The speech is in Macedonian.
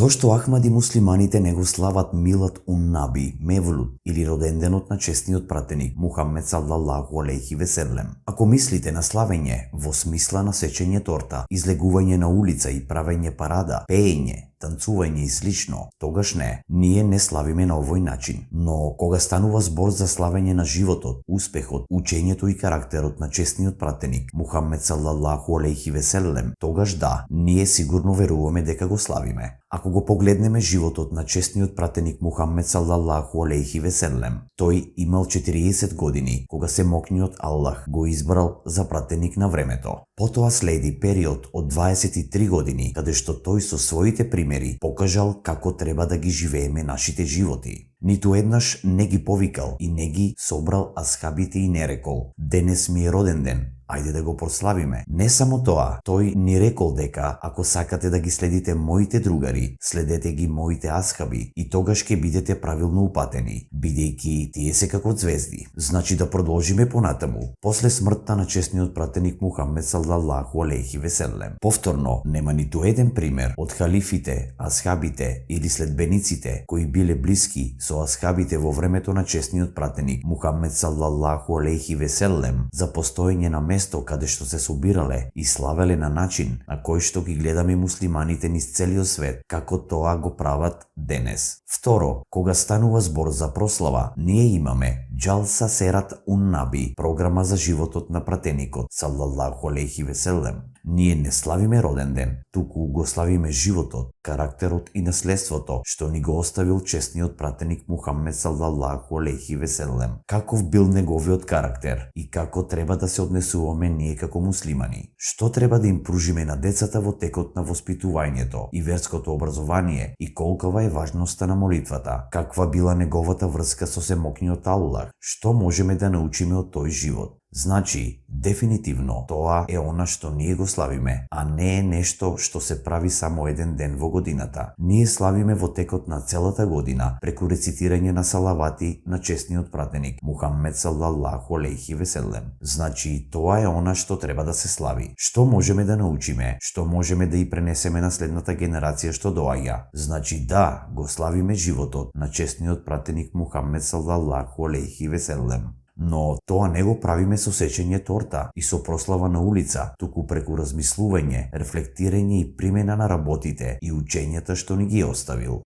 Зошто Ахмади муслиманите не го слават Милад ун Наби, Мевлуд или роденденот на честниот пратеник Мухамед саллаллаху алейхи ве селем? Ако мислите на славење во смисла на сечење торта, излегување на улица и правење парада, пеење, танцување и слично, тогаш ние не славиме на овој начин. Но кога станува збор за славење на животот, успехот, учењето и карактерот на честниот пратеник Мухамед саллаллаху алейхи ве селем, тогаш ние сигурно веруваме дека го славиме. Ако го погледнеме животот на честниот пратеник Мухамед саллаллаху алейхи ве селем, тој имал 40 години кога семокниот Аллах го избрал за пратеник на времето. Потоа следи период од 23 години каде што тој со своите примери покажал како треба да ги живееме нашите животи. Ниту еднаш не ги повикал и не ги собрал асхабите и не рекол: денес ми е роден ден, ајде да го прославиме. Не само тоа, тој ни рекол дека ако сакате да ги следите моите другари, следете ги моите асхаби и тогаш ќе бидете правилно упатени, бидејќи тие се како звезди. Значи да продолжиме понатаму. После смртта на честниот пратеник Мухамед саллаллаху алейхи ве селем, повторно нема ниту еден пример од халифите, асхабите или следбениците кои биле блиски со асхабите во времето на честниот пратеник Мухамед саллаллаху алейхи ве селем за постоење на место каде што се собирале и славеле на начин на кој што ги гледаме муслиманите низ целиот свет, како тоа го прават денес. Второ, кога станува збор за прослава, ние имаме Джалса Серат ун Наби, програма за животот на пратеникот саллаллаху алейхи ве селем. Ние не славиме роден ден, туку го славиме животот, карактерот и наследството што ни го оставил честниот пратеник Мухамед саллаллаху алейхи ве селем. Каков бил неговиот карактер и како треба да се однесуваме ние како муслимани. Што треба да им пружиме на децата во текот на воспитувањето и верското образование и колкава е важноста на молитвата. Каква била неговата врска со семокниот Аллах, што можеме да научиме од тој живот. Значи, дефинитивно, тоа е она што ние го славиме, а не е нешто што се прави само еден ден во годината. Ние славиме во текот на целата година преку рецитирање на салавати на честниот пратеник Мухамед саллаллаху алейхи ве селем. Значи, тоа е она што треба да се слави. Што можеме да научиме, што можеме да и пренесеме на следната генерација што доаѓа. Значи, го славиме животот на честниот пратеник Мухамед саллаллаху алейхи ве селем. Но тоа не го правиме со сечење торта и со прослава на улица, туку преку размислување, рефлектирање и примена на работите и учењата што ни ги оставил.